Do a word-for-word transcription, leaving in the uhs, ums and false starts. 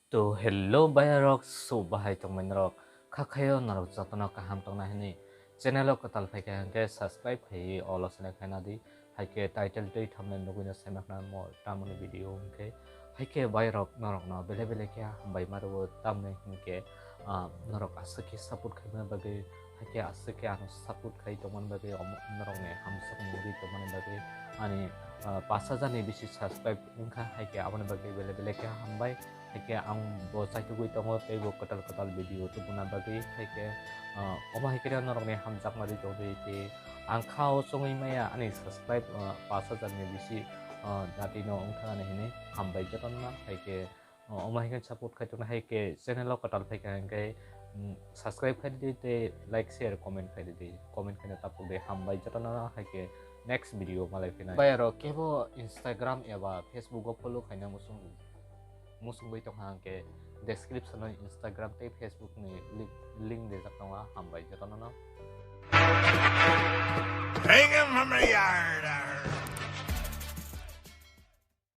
To hello bayarok, so bahai tongmani rok, kha khayo norok jotono kaham tongna hini channel o kwtal phaikha hwnkhe subscribe khaiwi olo select khaina di, haikhe title tei thumbnail nugwino saimakna mo tamoni video hwnkhe, haikhe bayarok norokno bele bele khe hambai ma rwo tamni hwnkhe, ah, norok aswk khe support khaimani bagwi, haikhe aswk khe ano support khai tongmani bagwi, omo norokni hamsok mungwi tongmani bagwi ani, ah, pash hajar ni bisi subscribe wngkha, haikhe aboni bagwi bele bele khe hambai. Haikhe ang bo chaitugwi tongo tei bo kwtal kwtal video tubuna bagwi, haikhe, ah, omo haikhe norokni hamjakma ri tongdi tei ang kha o chongwi maya ani subscribe, ah, pash hajar ni bisi, ah, jati no wngthana hini hambai jotono, haikhe, ah, omo haikhe support khai tongna, haikhe channel o kwtal phaikha hwnkhe, mm, subscribe khai di tei like, share, comment khai di, comment khaina tapuk di, hambai jotono, haikhe next video malai phinai. Bayarok kebo Instagram eba Facebook o follow khaina muchung muchungwi tongkha hwnkhe description o Instagram tei Facebook ni link, link rijak tongo, hambai jotono no. Hang him from the yard.